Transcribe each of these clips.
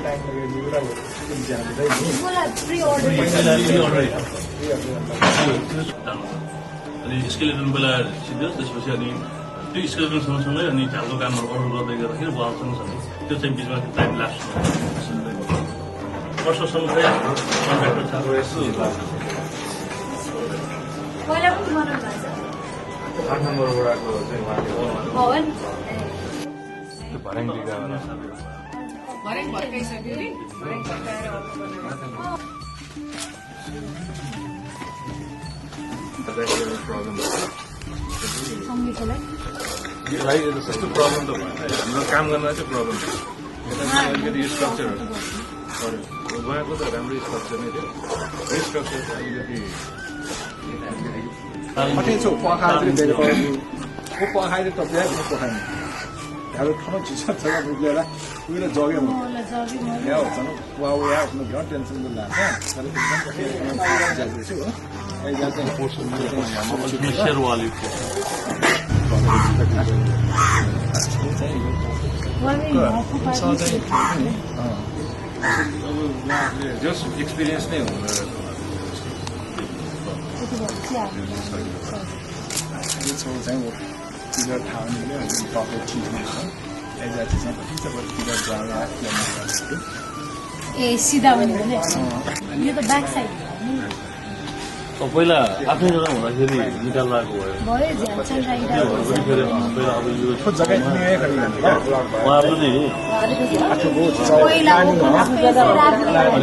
Time लगेगी पूरा एकदम ज्यादा है बोला प्री ऑर्डर अनि स्केलेटन बेला सिधोस् त्यसपछि अनि त्यो स्केलेटन सँगसँगै अनि झालको कामहरू अर्डर गर्दै गर्दाखेरि वाल सँगसँगै त्यो चाहिँ बिचमा टाइम लाग्छ वर्षसम्म चाहिँ हाम्रो कन्ट्र्याक्टर छ पहिला पनि बनाउनु भएको छ 8 नम्बर वडाको चाहिँ उहाँले भवन त्यो भर्याङ दिगा भर्याङ भर्काइसक्यो नि भर्याङ भर्काएर अर्को बनायो त्यस्तो प्रब्लम त भएन हाम्रो काम गर्न चाहिँ प्रब्लम थियो अलिकति स्ट्रक्चरहरू उहाँको त राम्रै स्ट्रक्चर नै थियो स्ट्रक्चर चाहिँ अलिकति पठाइछु पखाएर दिएको को पखाएर त बिहा पनि पखाएन हाम्रो ठाउँ चिसो छ बुझेर उयो जग्यो या हुन्छ न वा या आफ्नो घर टेन्सन पनि लाग्छ तर एकदम जाँदैछु हो अहिले चाहिँ पोर्सन शेरवाली जस्ट एक्सपिरियन्स नै हुँदो रहेछ यो छेउ चाहिँ टिकट थाहा हुने टकेट चिज्ने छ एजा चाहिँ कति छ टिकट जाँदा ए सिधा भन्यो भने यो त ब्याक साइड पहिला आफ्नै जग्गा हुँदाखेरि निकाल लागेको भयो झ्यालछाल राइडर फेरि पहिला अब यो जग्गा किने उहाँहरू नै पहिला अनि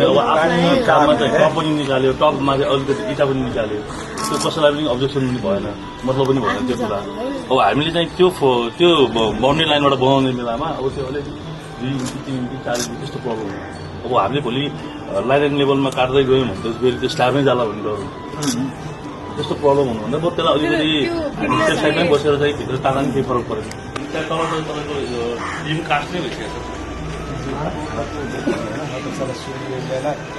अब आफ्नो काममा चाहिँ टप पनि निकाल्यो टपमा चाहिँ अलिकति इँटा पनि निकाल्यो त्यो कसैलाई पनि अब्जेक्सन पनि भएन मतलब पनि भएन त्यो कुरा अब हामीले चाहिँ त्यो बााउन्ड्री लाइनबाट बनाउने बेलामा अब त्यो अलिकति 2 इन्च 3 इन्च 4 इन्च त्यस्तो प्रब्लम हो अब हामीले भोलि लाइन लेभलमा काट्दै गयौँ भने त फेरि त्यो स्ल्याबमै जाला भन्ने डर त्यस्तो प्रब्लम हुनुभन्दा बरु त्यसलाई अलिकति हामी त्यो साइडमै बसेर चाहिँ भित्र तारा पनि केही फरक परेन त्यहाँ तल तपाईँको टिम कास्ट नै भइसकेको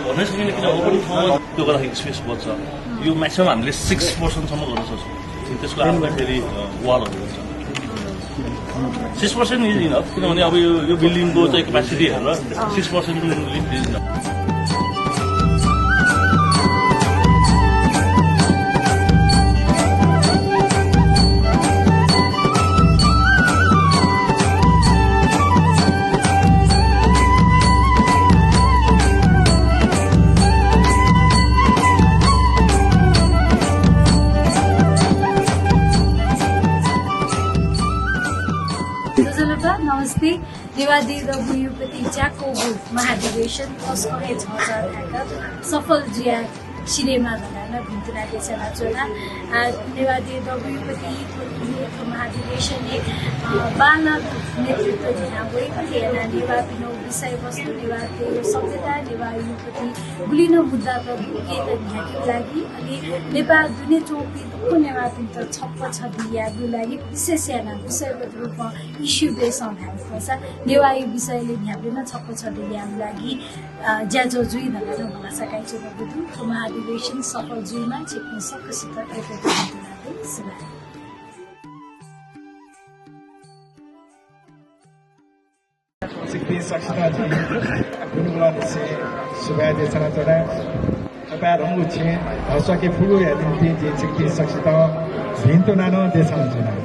भन्नै सकिने किन ओपन ठाउँमा त्यो गर्दाखेरि स्पेस बच्छ यो म्याक्सिमम् हामीले 6%सम्म गर्न सक्छौँ त्यसको आफूलाई फेरि वालहरू हुन्छ 6% इज इनफ किनभने अब यो बिल्डिङको चाहिँ क्यापासिटी हेरेर 6% लिफ्ट इज इनफ नमस्ते नेवादी डब्ल्युपति ज्याको महाधिवेशन अस्करे 6000 सफल जिया सिनेमा बनाना भिन्तुनाले चलाचोना नेवादी डब्ल्युपति महाधिवेशन एक बाला नेतृत्व दिना गई कतिजना नेवा पिनो विषयवस्तु नेवाको सभ्यता नेवा युपति गुलिनो मुद्दा त के त ध्यानको लागि अनि नेपाल दुने चौकी को नेवा पिन्त छप्प छदियाको लागि विशेष याना विषयगत रूपमा इस्यु बेस भएको छ नेवा यो विषयले ध्यान छप्प छदियाको लागि ज्याजो जुइ भनेर भन्न सकाइन्छ बुझ्नु महाधिवेशन सफल जुइमा छिप्न सकसित Sikti saksita ji, gunungula desi subaya desana tora, apa rungu cing, aswa ke fulu ya dinti ji sikti saksita, bintu nano desana tora.